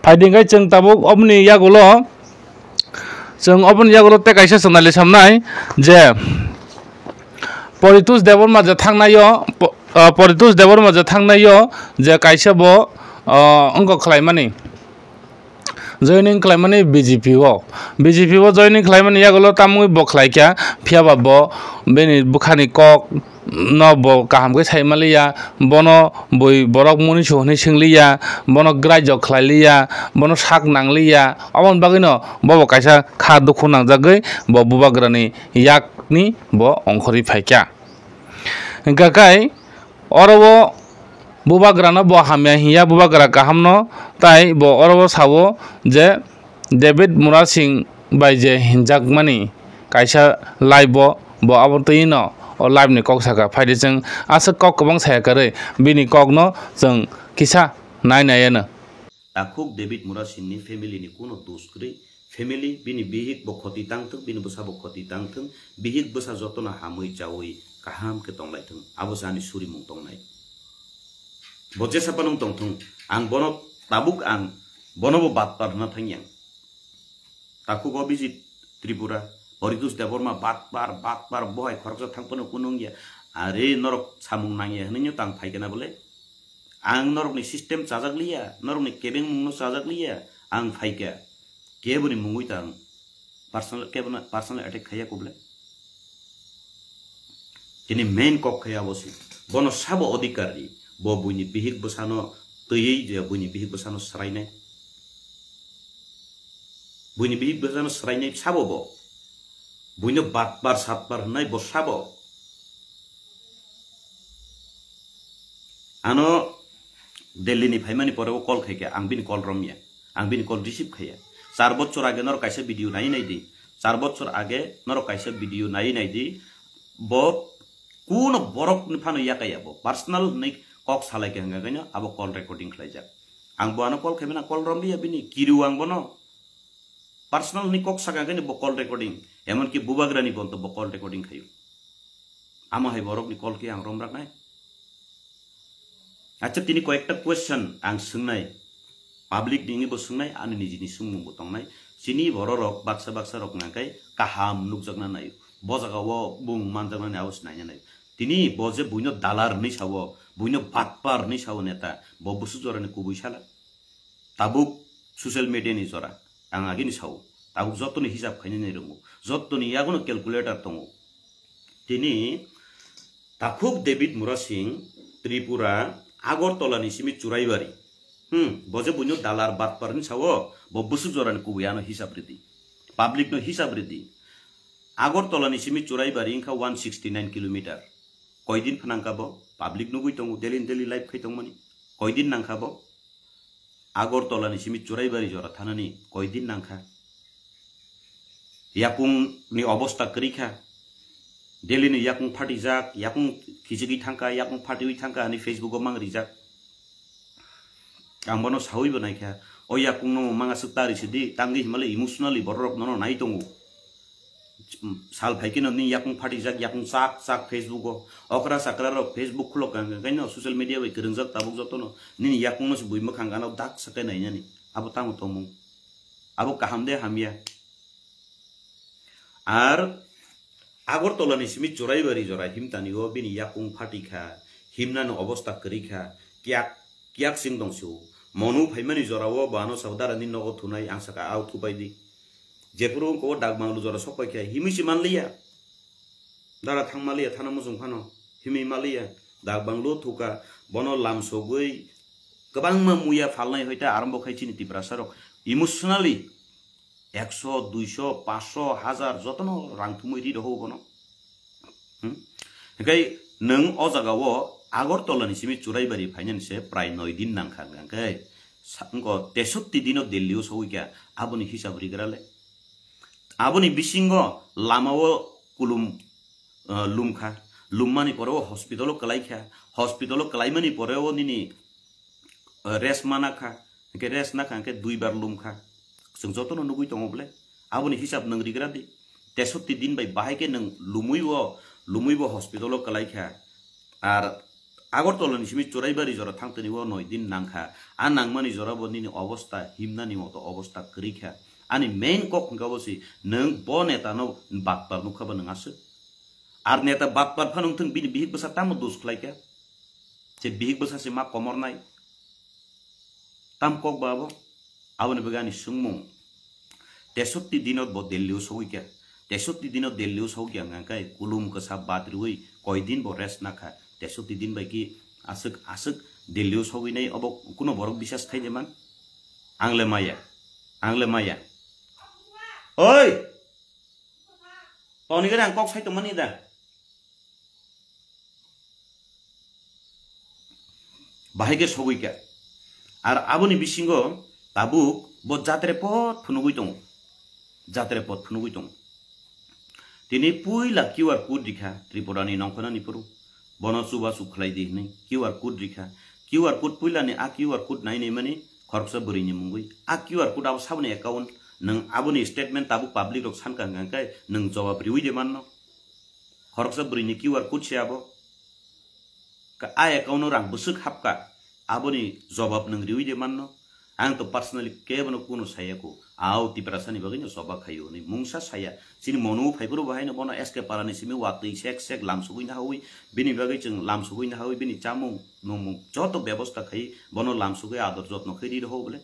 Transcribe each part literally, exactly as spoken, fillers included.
Phaidi hwnkhe chwng tabuk oboni yagulo, chwng oboni yagulo tei kaisa chwng nailai samnai je Poritos Debbarma je thangnaio, po-, ah, Poritos Debbarma je thangnaio je kaisa bo, ah, wngkok khlaimani, joining khlaimani B J P o. B J P o joining khlaimani yagulo tamungwi bo khlaikha, phiyaba bo bini bwkhani kok no bo kaham khe sai maliya, bono bui borok muni su hwnwi swngliya, bono grajok khlailiya, bono sak nangliya, aboni bagwino bobo kaisa kha dukhu nangjagwi bo bubagrani yakni bo ongkhorwi phaikha. Hwnkha khe oro o bubagrano bo hamya hinya, bubagra kahamno, tai bo oro o sao je David Murasing bai je hinjakmani kaisa live o, bo abo twi no o live ni kok saka. Phaidi chwng aswk kok kwbang saya kwrwi, bini kok no chwng kisa nai nai ano. Takhuk David Murasing ni family ni kuno dos kwrwi, family bini bihik bo khoti tang thung, bini bwsa bo khoti tang thung, bihik bwsa jotono hamwi chawi kaham khe tong lai thung, abo se ani surimung tongnai. Bo jesa phano wng tong thung, ang bono tabuk ang bono bo batpar hwnna thang yang. Takhuk Abhijit Tripura, Poritos Debbarma batpar, batpar, bo hai khoroksa thang phano kunu wng ya. Are norok samung nang ya hwnwi no tang phai khe na bole? Ang norokni system chajak liya, norokni kebengmung no chajak liya, ang phai kha. Keboni mungwi ta ang personal, kebono personal attack khaiya kubule. Tini main kok khaiya abo se. Bono sabo odhikar ri. Bo buini bihik bwsano twiwi je buini bihik bwsano swrainai. Buini bihik bwsano swrainai sabo bo. Buino batpar satpar hwnai bo sabo. Ano Delhi ni phaimani pore o call khaikha, ang bini call romya, ang bini call receive khaiya. Char bochor age norok kaisa video nai nai di, char bochor age norok kaisa video nai nai di, bo kuno borok ni phano yakaya, bo personal hwnwi kok salai kha hwnka khe no abo call recording khlaijak. Ang bo ano call khaimani call romliya bini, kiriw ang bono. Personal ni kok saka khe bo call recording, emon ki bubagra ni bonto bo call recording khayo. Amo hai borok ni call khe ang rom raknai. Acha tini koyekta question ang swngnai, public ni bo swngnai, ani niji ni swngmung bo tongnai. Chini borok rok baksa baksa rok nangkai kaham nukjakna nayo, bo jaga o bung manjakna nai abo se naina nayo. Tini bo je buino dalar hwnwi sao, buino batpar hwnwi sao neta, bo bwswk jora ni kubui sala. Tabuk social media ni jora, ang agini sao, tabuk joto ni hisab khainani rongo, joto ni yago no calculator tongo. Tini Takhuk David Murasing, Tripura, Agartala ni simi Churaibari. Hmm, bo je buino dalar batpar hwnwi sao, bo bwswk jora ni kubui ano hisab ridi. Public no hisab ridi. Agartala ni simi Churaibari wngkha one sixty nine kilometer. Koidin phnangkha bo? Public nugwi tongo, daily daily live khai tongmani. Koidin nangkha bo? Agartala ni simi Churaibari jora thanani koidin nangkha? Yakung ni obosta kwrwi kha. Delhi ni yakung phatijak, yakung khichigwi thangkha, yakung phatiwi thangkha hwnwi Facebook o mang rijak. Ang bono sawi bo naikha, o yakung no mang aswk ta risi di, tangwi himale emotionally borok rok nono nai tongo. Sal phai kheno ni yakung phatijak, yakung chak chak Facebook o. Okra chakra rok Facebook khulok kang kang kaino social media bai kwrwngjak tabuk jotono. Nini yakung no se bui mwkhang gana dak sakai nainani. Abo tamo tongmung. Abo kaham de hamya. Ar Agartala ni simi Churaibari jora himtani o bini yakung phatikha, himnani obosta kwrwi kha, kiyak kiyak sing tong sio. Monu phaimani jora o bo ano sao dara ni nogo thunai ang saka ao thupai di. Jephuru wngkha o dak banglu jora sok pai kha himwi se manliya. Dara thang maliya thana muchung phano himwi maliya. Dak banglu thuka bono lam sogwi kwbangma muya phalnai hoita arambo khai chini Tiprasa rok emotionally ekso, duiso, paanso, hajar jotono rang thumwi ri rohor bono. Hmm? Hinkhe nwng o jaga o Agartala ni simi Churaibari phainani se prai noi din nangkha, hwnkhe sa-, wngkha tesotti dino Delhi o sogwi kha, aboni hisab rigra le. Aboni bisingo lama o kulum, uh, lumkha, lummani pore o hospital o kwlaikha, hospital o kwlaimani pore o nini rest mana kha, hwnkhe rest na kha, hwnkhe duibar lum kha. Chwng jotono nugwi tongo bole. Aboni hisab nwng rigra di. Tesotti din bai bahai khe nwng lumwi bo, lumwi bo hospital o kwlai kha. Ar Agartala ni simi Churaibari jora thang tini o noi din nangkha. A nangmani jora bo nini obosta himnani moto obosta kwrwi kha. Ani main kok hwnkha bo si nwng bo neta no batpar nukha bo nwng aswk. Ar neta batpar phano wngthung bini bihik bwsa tamo dos khlai kha. Je bihik bwsa se ma komornai. Tam kok ba abo? Aboni bagwi ani swngmung. Tesotti dinot bo Delhi o sogwi kha. Tesotti dinot Delhi o sogwi kha hwnkha khe kulum kwsa bat rwui koi din bo rest nakha. Tesotti din bai ki aswk aswk Delhi o sogwi nai obo kuno borok bisas khai de man? Ang le maya. Ang le maya. Oi! Toni gari ang kok sai tongmani da. Bahai khe sogwi kha. Ar aboni bisingo tabuk bo jatre pot phunugwi tongo. Jatre pot phunugwi tongo. Tini puila Q R code rikha Tripura ni nongkhornani phuru. Bono chubachu khlai di hwnwi Q R code rikha. Q R code puilani a Q R code nai nai mani khoroksa bwrwini mungwi. A Q R code abo saboni account, nwng aboni statement tabuk public rok sankha hwnkha khe nwng jawab riwi de manno. Khoroksa bwrwini Q R code se abo. Ka-, a account o rang bwswk hapkha, aboni jobab nwng riwi de manno. Ang to personally kebono kuno saya ko. Ao Tiprasa ni bagwi no jobab khaio hwnwi mungsa saya. Chini mono phaiphuru bahai no bono S K Para ni simi watwi sek sek lam sugwi nahawi. Bini bagwi chwng lam sugwi nahawi, bini chamung, numung joto bebosta khai bono lam sugwi ador jotno khai ri rw bole.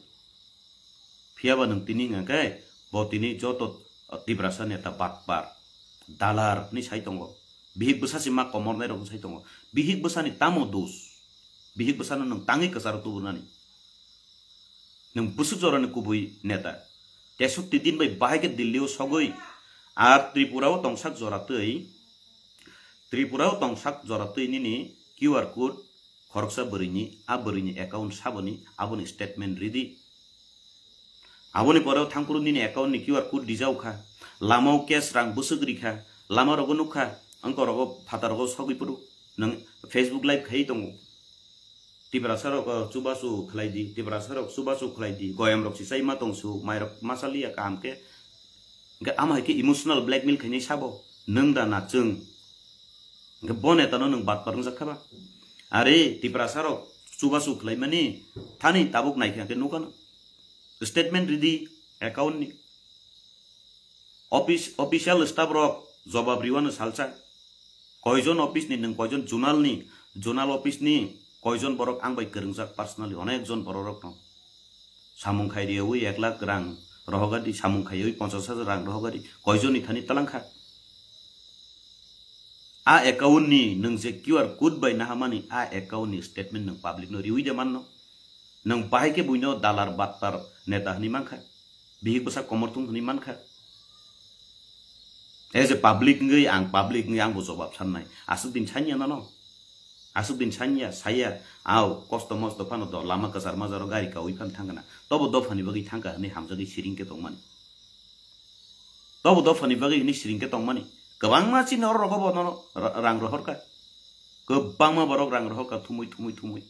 Phiya ba nwng tini hwnka khe bo tini joto Tiprasa neta batpar, dalar hwnwi sai tongo. Bihik bwsa se ma komornai rok sai tongo. Bihik bwsani tamo dos? Bihik bwsano nwng tangwi kwcharo tubunani. Nwng bwswk jorani kubui neta. Tesotti din bai bahai khe Delhi o sogwi ar Tripura o tongsak jora twi, Tripura o tongsak jora twi nini Q R code khoroksa bwrwini, a bwrwini account saboni, aboni statement ridi. Aboni pore o thangphuru nini account ni Q R code rijao kha. Lama o cash rang bwswk rikha. Lama rogo nukha. Wngkha rogo phatar rogo sogwi phuru. Nwng Facebook live khai tongo. Tiprasa rok, uh, chubachu khlai di. Tiprasa rok chubachu khlai di. Goyam rok si chai ma tong su. Mai rok ma chaliya kaham khe. Hwnkhe ama hai khe emotional blackmail khainai sabo. Nwng da na chwng. Hwnkhe bo neta no nwng batpar wngjak kha ba? Are Tiprasa rok chubachu khlai mani thani tabuk nai kha khe nukha no. Statement ridi account ni. Office, official staff rok jobab riwano salsa. Koijon office ni nwng koijon zonal ni, zonal office ni koijon borok ang bai kwrwngjak personally onek jon borok rok no. Samung khai riyawi ek lakh rang rohogadi, samung khaiwi ponchash hajar rang rohogadi, koijon ni thani talangkha. A account ni nwng je Q R code bai nahamani, a account ni statement nwng public no riwi de manno. Nwng bahai khe buino dalar battar neta hwnwi mankha. Bihik bwsa komorthung hwnwi mankha. As a public wngwi ang public wngwi ang bo jobab sannai. Aswk din sanya nano. Aswk din sanya, saya, au, kosto mosto phano do, lama kwchar majaro gari kaui phan thangna. Tobo dophani bagwi thangkha hwnwi hamjagwi siring khe tongmani. Tobo dophani bagwi hwnwi siring khe tongmani. Kwbangma chini oro rogo bo nono ra-, rang rohorkha. Kwbangma borok rang rohorkha thumui, thumui, thumui.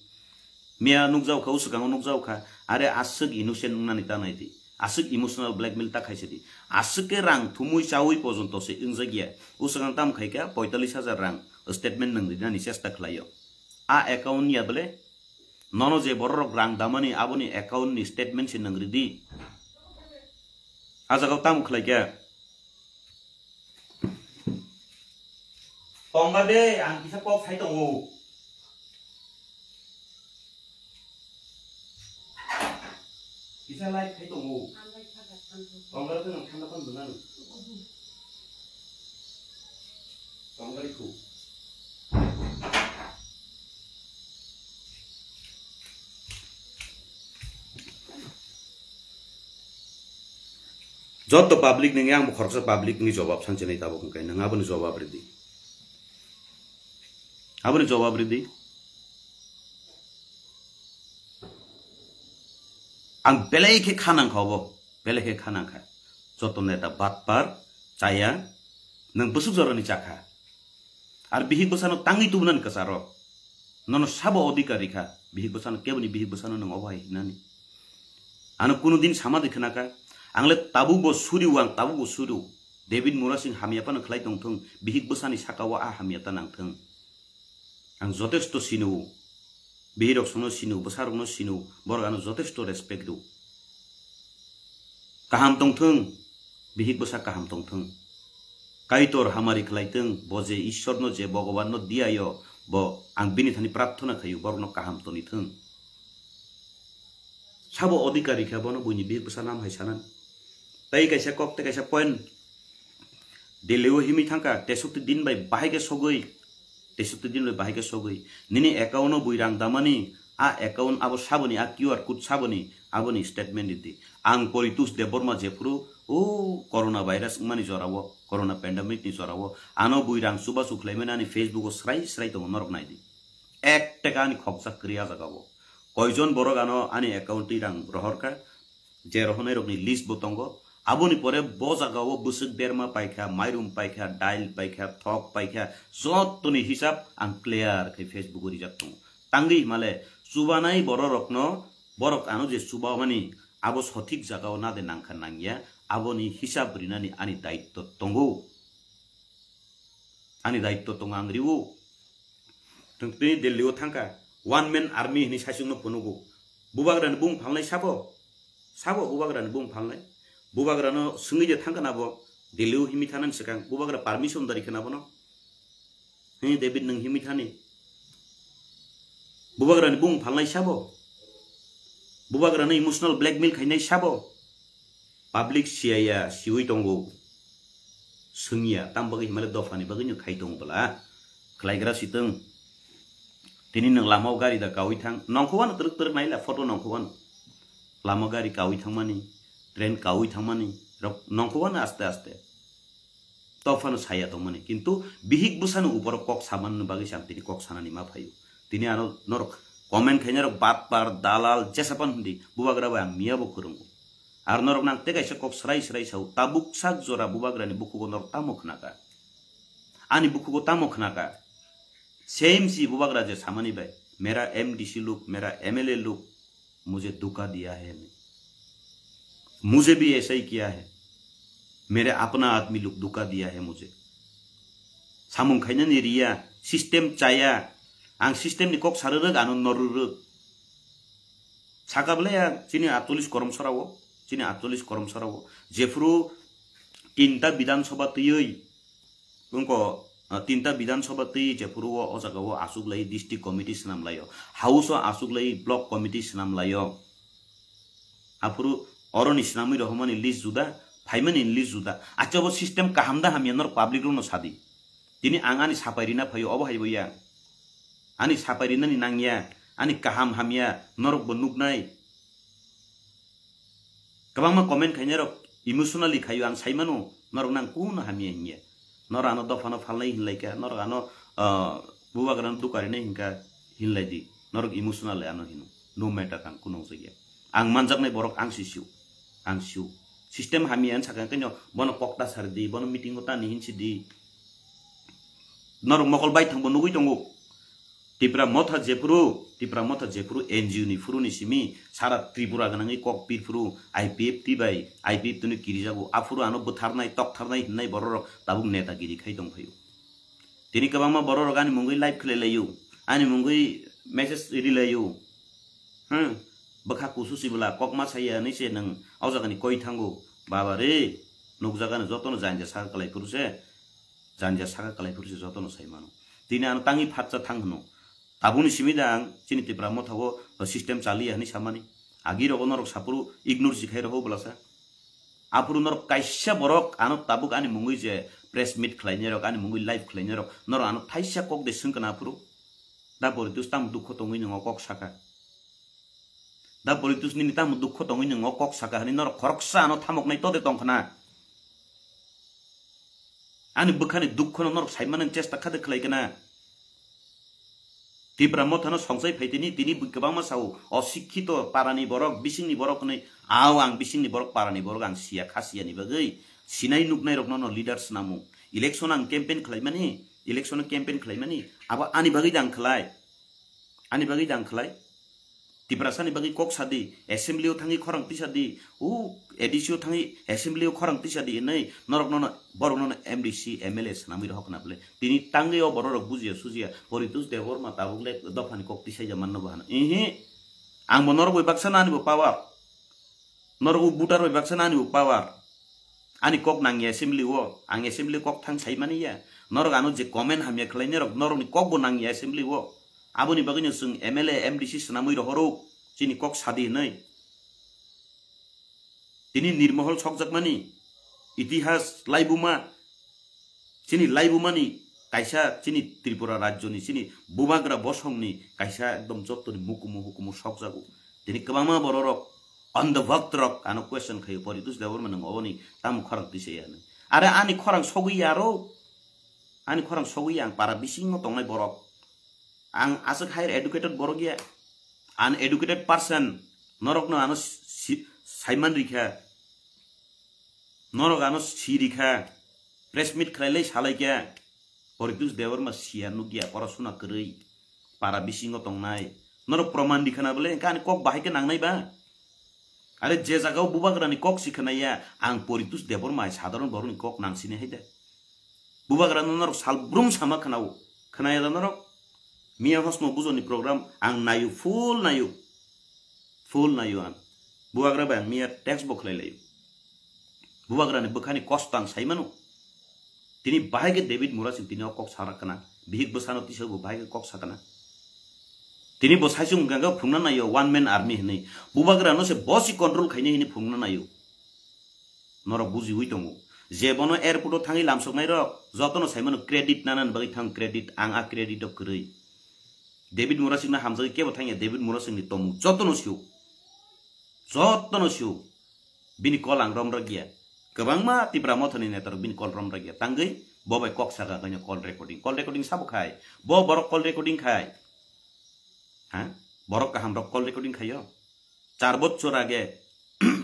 Miya nukjao kha, uswkango nukjao kha, are aswk innocent wngnani ta nai di. Aswk emotional blackmail ta khaisa di. Aswk khe rang thumui chaui pojonto se wngjak ya. Uswkang tam khai kha poitallis hajar rang statement nwng rinani chesta khlaio. A account ya bole? Nono je bororok rang damani aboni account ni statement se nwng ridi. A jaga o tamo khlai kha? Tongba de, ang kisa kok sai tongo. Kisa light khai tongo. Tongba de nang thanda pan dona. Tongba de khu. Joto public nini ang bo khoroksa public ni jobab sanchini tabuk hwnkhe nwng aboni jobab ridi. Aboni jobab ridi. Ang belai khe khanang kha obo, belai khe khanang kha. Joto neta batpar, chaya, nwng bwswk jorani chakha. Ar bihik bwsano tangwi tubunani kwcharo. Nono sabo odhikar rikha, bihik bwsano keboni bihik bwsano nwng obo hai hinani. Ano kuno din sama de khwnakha, ang le tabuk bo suriu, ang tabuk bo suriu. David Murasing hamya phano khlai tongthung, bihik bwsani saka o a hamya ta nangthung. Ang jotesto sino, bihirok sono sino, bwsarokno sino, borok ano jotesto respect do. Kaham tongthwng, bihik bwsa kaham tongthwng. Kaitor hamari khlaithwng, bo je Ishwarno je Bhagwanno diyayo, bo ang bini thani prarthana khaio, borokno kaham tonithwng. Sabo odhikari khe bono buini bihik bwsa nam hai sanan. Tei kaisa kok tei kaisa point. Delhi o himwi thangkha, tesukti din bai bahai khe sogwi, tesukti din bai bahai khe sogwi. Nini account o bui rang damani, a account abo saboni, a Q R code saboni, aboni statement ridi. Ang Poritus Debbarma jephuru, o corona virus wngmani jorao, corona pandemic ni jorao, ano bui rang chubachu khlaimani ani Facebook o srai srai tongo, norok naidi. Ek teka ani khokjak kwrwi a jagao. Koijon borok ano ani account twi rang rohorkha, je rohornai rokni list bo tongo. Aboni pore bo jagao bwswk berma paikha, mairum paikha, dail paikha, thok paikha, jottoni hisab ang clear khe Facebook o rijak tongo. Tangwi himale chubanai bororokno, borok ano je chubamani, abo sothik jagao nade nangkha nangya, aboni hisab rinani ani daitto tongo. Ani daitto tongo, ang riwo. Tong twi Delhi o thangkha, one man army hini saichung no phunugo. Bubagra ni bung phalnai sabo? Sabo Bubagra ni bung phalnai? Bubagra no swngwi je thangkha na bo, Delhi o himwi thanani swkang, Bubagra permission dari khana bono. He David, nwng himwi thani? Bubagra ni bung phalnai sabo? Bubagra no emotional blackmail khainai sabo? Public siyaya, siwi tongo. Swngya, tam bagwi himale dophani bagwi no khai tongo bwla. Khlaigra sitwng. Tini nwng lamao gari da kawi thang. Nongkhowano twrwk twrwk naila photo nongkhowano. Lama gari kawi thangmani, train kawi thangmani, rok nongkhowano aste aste. Tophano saya tongmani, kintu bihik bwsano uporo kok samanani bagwi se ang tini kok sanani ma phaio. Tini ano norok comment khainai rok batpar, dalal, jesapan hindi, bubagra bai ang miya bo kwrwngo. Ar norok nang tei kaisa kok srai srai sao, tabuk sak jora bubagrani bukhugo norok tamo khnaka? Ani bukhugo tamo khnaka? Same si bubagra je samani bai, mera M D C luk, mera M L A luk, मुझे धोखा दिया है ने, मुझे भी ऐसा ही किया है, मेरे अपना आदमी लोग धोखा दिया है मुझे। Samung khainani riya, system chaya, ang system ni kok sarwrwk, ano norwrwk. Saka bwlai ya chini atcholish korom sorao, chini atcholish korom sorao, jephuru tinta Bidhan Sabha twiwi, Wngkha, ah, tinta Bidhan Sabha twi jephuru o, o jaga o aswk lai district committee swnam lai o, house o aswk lai block committee swnam lai o. Aphuru oroni swnamwi rohormani list juda, phaimani list juda. Acha bo system kaham da hamya norok public rokno sadi. Tini ang ani sapai rina phaio, obo hai bo ya. Ani sapai rinani nangya, ani kaham hamya norok bo nuknai. Kwbangma comment khainai rok emotionally khaio, ang sai mano, norok nang kuno hamya hinya. Norok ano dophano phalnai hinlai kha, norok ano, ah, bubagrano dukarinai hinka hinlai di. Norok emotional le ano hino. No matter, ang kuno wngjak ya. Ang manjaknai borok ang si sio. Ang sio. System hamya hin sakha khe no bono kokta sar di, bono meeting o tani hin si di. Norok mokol bai thangbo nugui tongo. Tipra Motha jephuru, Tipra Motha jephuru N G O ni phuru ni simi sara Tripura gwnangwi kok pirphuru I P F T bai, I P F T no kirijago, aphuru ano bwtharnai, toktharnai hwnwi bororok tabuk netagiri khai tongphaio. Tini kwbangma bororok ani mungwi live khlai laio, ani mungwi message ri laio. Hmm, bwkha kusu sibwla kokma saya hwnwi se nwng o jagani koi thango. Baba re, nukjagano jotono janja saka kwlai phuru se. Janja saka kwlai phuru se jotono sai mano. Tini ano tangwi phatsa thang hwno. Tabukni simi da ang chini Tipra Motha o system chaliya hwnwi samani. Agi rogo norok saphuru ignore si khai roho bwlasa. Aphuru norok kaisa borok ano tabuk ani mungwi je press meet khlainai rok, ani mungwi live khlainai rok, norok ano thaisa kok de swngkana aphuru. Da Poritus tamo dukho tongwi nwngo kok saka. Da Poritus nini tamo dukho tongwi nwngo kok saka hwnwi norok khoroksa ano thamoknai tode tongkhna. Ani bwkhani dukhono norok saimani chesta khade khlai kana. Tipra Mothano songsai phaitini, tini bui kwbangma sao, osikhito parani borok, bisingni borok hwnwi, ao ang bisingni borok, parani borok ang siya, kha siyani bagwi, sinai nuknai rokno no leader swnamung. Election ang campaign khlaimani, election campaign khlaimani, abo ani bagwi da ang khlai. Ani bagwi da ang khlai. Tiprasani bagwi kok sadi, assembly o thangwi khorang tisa di, o A D C o thangwi assembly o khorang tisa di hinwi norok nono, borok nono M D C, M L A swnamwi rohor khna bwle. Tini tangwi o borok rok bujiya sujiya, Poritos Debbarma tabuk le dophani kok tisaija manno bo hano. Ihi, ang bo norok bai baksa nani bo power. Norok bo voter bai baksa nani bo power. Ani kok nangya assembly o, ang assembly kok thang sai mani ya. Norok ano je comment hamya khlai norok, norokni kok bo nangya assembly o. Aboni bagwino chwng M L A, M D C swnamwi rohoro, chini kok sadi hinwi. Tini nirmohol sokjakmani, itihas laibuma, chini laibumani kaisa chini Tripura rajyoni, chini bubagra bosongni kaisa ekdom jottoni mukumu hukumu sokjago. Tini kwbangma bororok, on the vote rok ano question khaio, Poritos Debbarma nwng oboni tamo khorang tisa ya hinwi. Are ani khorang sogwi ya aro, ani khorang sogwi ya, ang para bisingo tongnai borok. Ang aswk higher educated borok ya, uneducated person, norokno ano si-, saiman rikha, norok ano si rikha, press meet khlailai salaikha, Poritos Debbarma siya nukya, porosuna kwrwi, para bisingo tongnai, norok proman rikha na bole, hwnkhe ani kok bahai khe nangnai ba? Are je jagao bubagrani kok si khwnaya, ang Poritos Debbarma hai sadharon borokni kok nang sini hai de. Bubagrano norok sal brum sama khwnao. Khwnaya da norok? Miya hosno bujoni program ang nayo, full nayo. Full nayo ang. Bubagra bai ang miya text bo khlai layo. Bubagrani bwkhani kosto ang sai mano. Tini bahai khe David Murasing tini o kok sana khna. Bihik bwsano tisa bo bahai khe kok sakana. Tini bo saisung hwnkha khe phungna nayo one man army hinwi. Bubagrano se bosi control khainai hinwi phungna nayo. Norok bujiwi tongo. Je bono airport o thangwi lamsoknai rok, jotono saimano credit nanani bagwi thang credit, ang a credit o kwrwi. David Murasing no hamjagwi kebo thangya, David Murasing ni tomung jotono sio. Jotono sio. Bini call ang romrwkya. Kwbangma Tipra Mothani neta rok bini call romrwkya. Tangwi bo bai kok saka kaino call recording. Call recording sabo khai. Bo borok call recording khai. Ha? Borok kaham rok call recording khaio. Char bochor age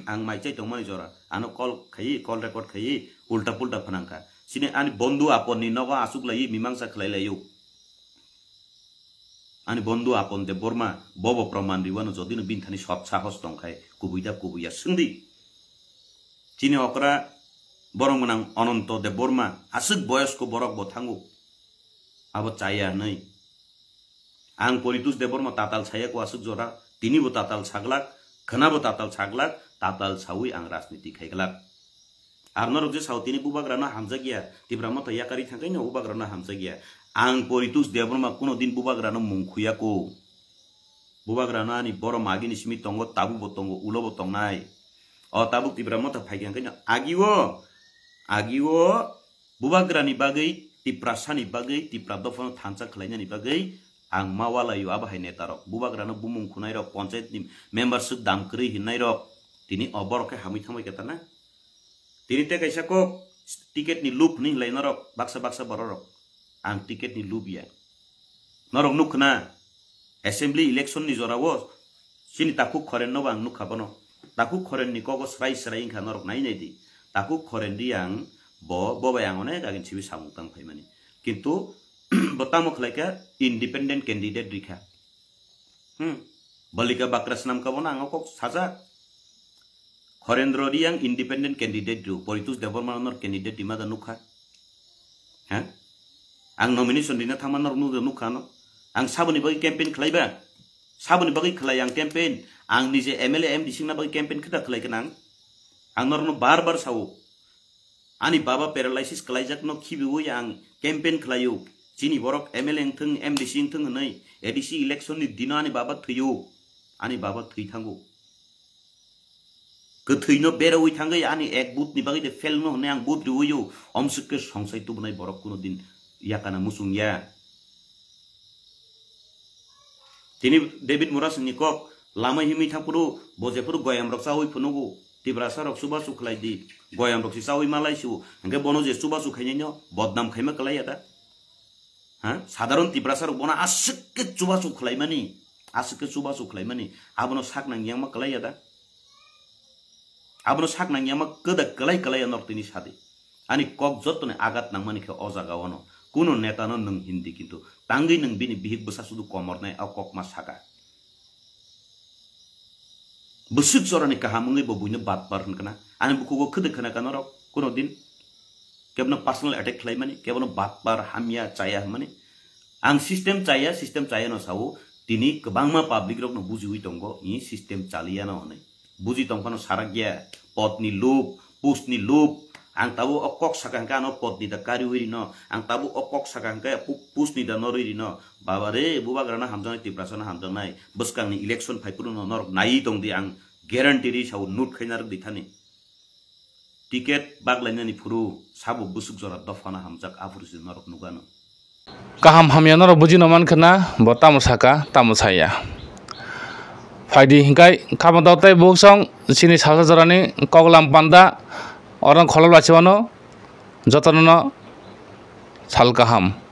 ang mai chai tongmani jora. Ano call khai, call record khai, ulta pulta phanang kha. Sini ani bondhu apon ni nogo asuk lai, mimangsa khlai laio. Ani bondhu Apon Debbarma, bobo proman riwano jodino bini thani sot sahos tongkhai, kubui da kubui ya swngdi. Chini okra borok gwnang Ananto Debbarma, aswk boyosko borok bo thango. Abo chaya hwnwi. Ang Poritos Debbarma tatal saya ko aswk jora, tini bo tatal saglak, khwna bo tatal saglak, tatal sawi ang rajniti khaiglak. Ar norok je sao tini bubagrano hamjakya, Tipra Motha yakarwi thangkhaino bubagrano hamjakya. Ang Poritos Debbarma kuno din bubagrano mung khuyako. Bubagrano ani borom agini simi tongo, tabukbo tongo, ulobo tongnai. O tabuk Tipra Motha phaikha hwnkhe agio, agio bubagrani bagwi, Tiprasani bagwi, Tipra dophano thansa khlainani bagwi ang ma walaio abo hai netarok. Bubagrano bumung khunairok, ponchayatni member swk dam kwrwi hinnairok, tini o borok khe hamwi thangbai khe tana. Tini tei kaisa kok ticket ni lub hinwi hinlai norok baksa baksa bororok. Ang ticket ni lub ya. Norok nukha na assembly election ni jora o chini takhuk Khoren no bo ang nukha bono. Takhuk Khoren ni kogo srai srai wngkha norok nai nai di. Takhuk Khoren di ang bo, bo bai ang onek agini simi samung tang phaimani. Kintu bo tamo khlai kha independent candidate rikha. Hmm. Balika bakra swnam ka bono ang o kok sajak. Khorendro Reang independent candidate rw, Poritos Debbarma nor candidate rima da nukha. Ha? Ang nomination rina thangma nor nukha no. Ang saboni bagwi campaign khlaiba. Saboni bagwi khlai ang campaign. Ang nije M L A M D C na bagwi campaign khita khlai kanang. Ang norno bar bar sao. Ani baba paralysis khlaijakno khibiwi ang campaign khlaio. Chini borok M L A wngthung, M D C wngthung hwnwi A D C election ni dino ani baba thwio. Ani baba thwi thango. Kwthwino berawi thangwi ani ek vote ni bagwi de fail no hwnwi ang vote riwio. Omswk khe songsai tubunai borok kuno din yakana muchung ya. Tini David Murasing ni kok lama himwi thangphuru bo jephuru goyam rok chawi phunugo, Tiprasa rok chubachu khlai di, goyam rok se chawi malai su, hwnkhe bono je chubachu khainai no bodnam khaima kwlai ya da? Ha? Sadharon Tiprasa rok bono aswk khe chubachu khlaimani, aswk khe chubachu khlaimani, abono sak nang yang ma kwlai ya da? Abono sak nang yang ma kwda kwlai kwlai ya norok tini sadi. Ani kok jottoni agat nangmani khe o jaga ono. Kuno neta no nwng hindi kintu tangwi nwng bini bihik bwsa sudu komornai o kok ma saka. Bwswk jorani kaham wngwi bo buino batpar hwnkha na? Ani bukhugo khwdwk khna kha norok kuno din? Kebono personal attack khlaimani, kebono batpar, hamya, chaya hwnmani? Ang system chaya, system chaya no sao, tini kwbangma public rokno bujiwi tongo, i system chaliyano hwnwi. Buji tongphano sarakya, podni lub, postni lub, ang tabuk o kok saka hwnkhe ano podni da kariwi rino, ang tabuk o kok saka hwnkhe pu-, postni da norwi rino. Baba re, bubagrano hamjaknai, Tiprasano hamjaknai, bwskangni election phaiphuru no norok naiwi tongdi, ang guarantee ri sao, note khaina rwk di thani. Ticket baglainani phuru sabo bwswk jora dophano hamjak, aphuru se norok nugano. Kaham hamya norok bujino mankha na, bo tamo saka, tamo saya. Phaidi hinkai khamao tei buksong chini salsa jorani koklam panda, orang kholop lachimano, jotono sal kaham.